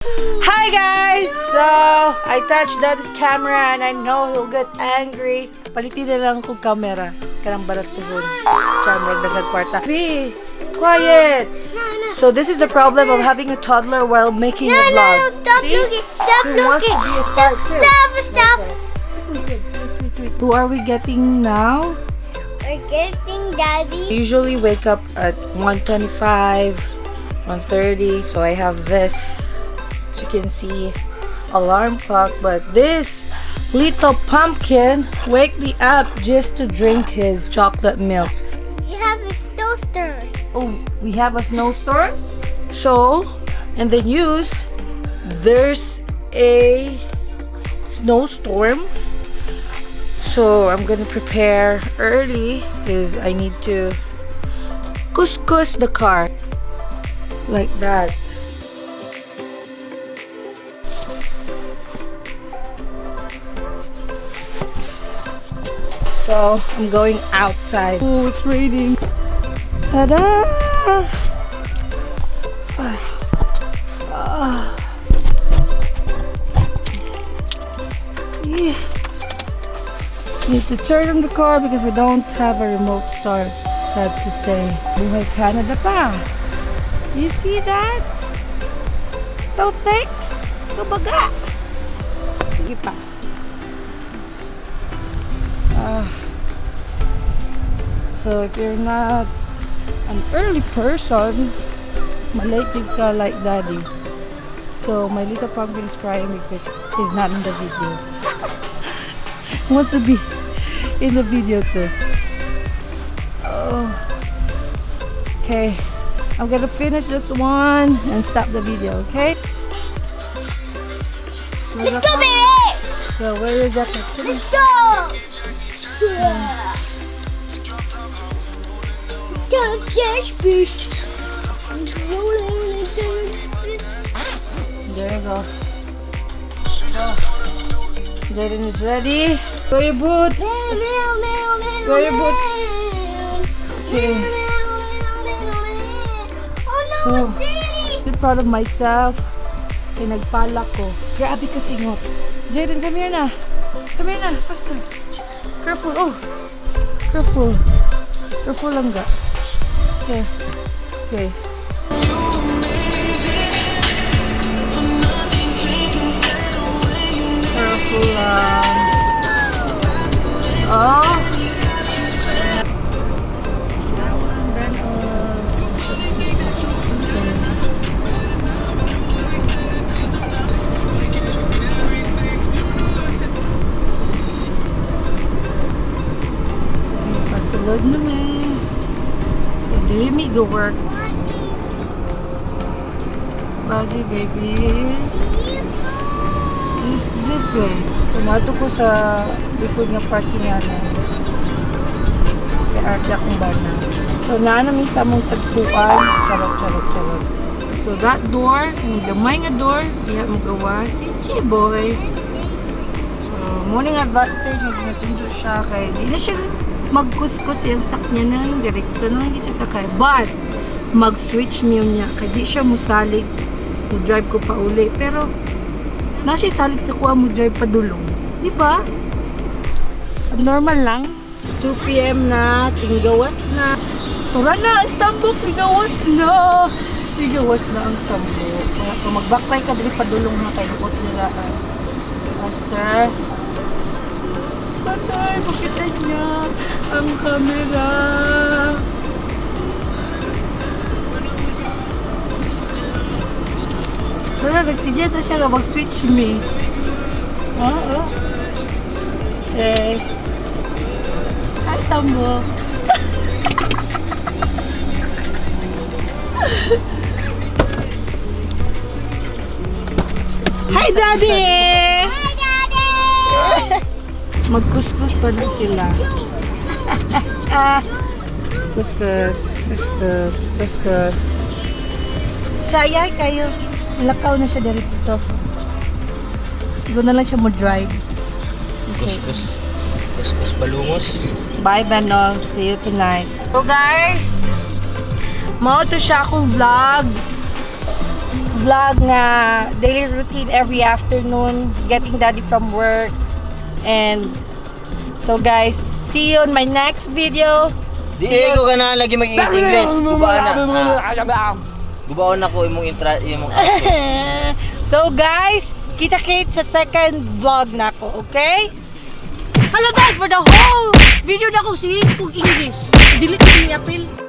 Hi guys! So, I touched Daddy's camera and I know he'll get angry. Palitin na lang kong camera. Kanang baratuhon. Siya, murag nagkwarta. Be quiet! No, no. So this is the problem of having a toddler while making No, a no, vlog. no, stop See? looking. Stop He wants to looking. be a star Stop, too. stop, stop. Who are we getting now? We're getting Daddy. I usually wake up at 1:25, 1:30, so I have this, as you can see, alarm clock. But this little pumpkin wake me up just to drink his chocolate milk. You have a toaster. Oh, we have a snowstorm. So, in the news, there's a snowstorm. So, I'm gonna prepare early because I need to kuskus the car like that. So, I'm going outside. Oh, it's raining. Ta-da! Ah. See? Need to turn on the car because we don't have a remote start. Sad to say. Buhay Canada pa. You see that? So thick. So baga. Sige pa. Ah. So if you're not an early person, malate ka like Daddy. So my little pumpkin is crying because he's not in the video. He wants to be in the video too. Oh. Okay, I'm gonna finish this one and stop the video, okay? Let's go, baby. So where is that? Let's go. Just dash fish. There you go. Oh. Jaden is ready. Wear your boots. Wear your boots. Okay. Oh no, So, it's dirty. Feel proud of myself. Kaya nagpala ko. Grabe ka singot. Jaden, come here na. Come here na. Faster. Careful. Oh. Careful. Careful lang ga. Okay. Okay. Careful lang. Oh. That one, then, okay. Pasulod na me. So, diri mi go work. Buzzy baby. This way. So, mato ko sa likod nga parking nga na. Kay arte akong bana. So, naa na mi sa among tagpuan. Charot, charot, charot. So, that door, yung gamay nga door, diha mo gawa si Chiboy. So, morning advantage, nga ginasundo siya kay di na siya magkuskus yung sakyanan, diretso na lang siya sakay. But, mag-switch mi niya, kay di siya musalig, mo drive ko pa uli. Pero, na siya salig sa kuha mo drive pa dulong. Di ba? Abnormal lang. It's 2 p.m. na, tinggawas na. Tara na, ang tambok, tinggawas na. Tinggawas na ang tambok. Kung magbaklay ka, dili padulong na kay lukot nila. Faster. Patay, makita niya ang camera. Wala, nagsuggest na siya nga mag-switch me. Oo. Okay. Hi, Tambo. Hi, Daddy! Hi, Daddy. Magkuskus pa na sila. Kuskus, kuskus, kuskus. Siya, yay kayo. Lakaw na siya diretso. Doon na lang siya mo drive. Okay. Kuskus. Kuskus balungos. Bye, Benol. See you tonight. So, guys, mao to siya akong vlog. vlog nga daily routine every afternoon, getting Daddy from work. And so guys, see you on my next video. Di ko ka na lagi mag-English. Gubaan na. Ah. Gubaon ako imong intra imong outro. So guys, kita kits sa second vlog nako, okay? Hala dad, for the whole video na ko sige kog English. Dili ko ni apil.